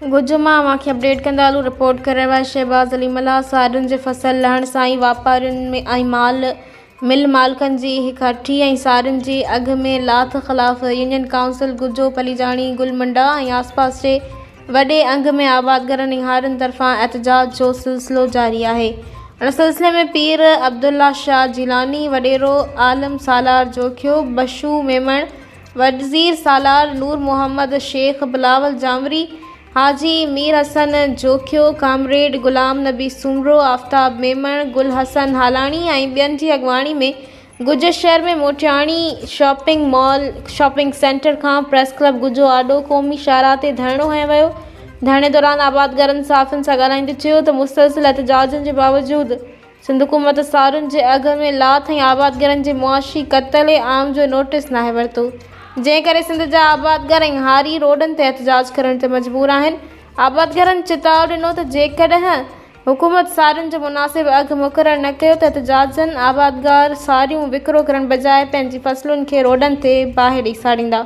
ڳجهه مان اوهان کي اپڊيٽ ڪندا هلون رپورٽ ڪري رهيو آهي شهباز علي ملاح سارين جي فصل لهڻ سان ئي واپارين ۽ مال مل مالڪن جي هڪ هٺي ۽ سارين جي اگهه ۾ لاٿ خلاف يونين ڪائونسل گجو پليجاڻي گل منڊا ۽ آسپاس جي وڏي انگ ۾ آبادگارن ۽ هارين طرفان احتجاج جو سلسلو جاري آهي ان سلسلي ۾ پير عبدالله شاهه جيلاني وڏيرو عالم سالار جوکيو بشو ميمڻ وزير سالار نور محمد شيخ، بلاول جانوري، حاجي مير حسن جوکيو، ڪامريڊ غلام نبي سومرو، آفتاب ميمڻ، گل حسن هالاڻي ۽ ٻين جي اڳواڻي ۾ گجر شهر ۾ Motiani shopping mall shopping centre کان پريس ڪلب گجو آڏو قومي شاهراهه تي ڌرڻو هنيو ويو. ڌرڻي دوران آبادگارن صحافين سان ڳالهائيندي چيو ته مسلسل احتجاجن جي باوجود سنڌ حڪومت سارين جي اگهه ۾ لاٿ ۽ آبادگارن جي معاشي قتل عام جو نوٽيس ناهي ورتو، جنهن ڪري سنڌ جا آبادگار ۽ هاري روڊن تي احتجاج ڪرڻ تي مجبور آهن. آبادگارن چتاء ڏنو ته جيڪڏهن حڪومت سارين جو مناسب اگهه مقرر نه ڪيو ته احتجاجن آبادگار ساريون وڪرو ڪرڻ بجاء پنهنجي فصلن کي روڊن تي باهه ڏئي ساڙيندا.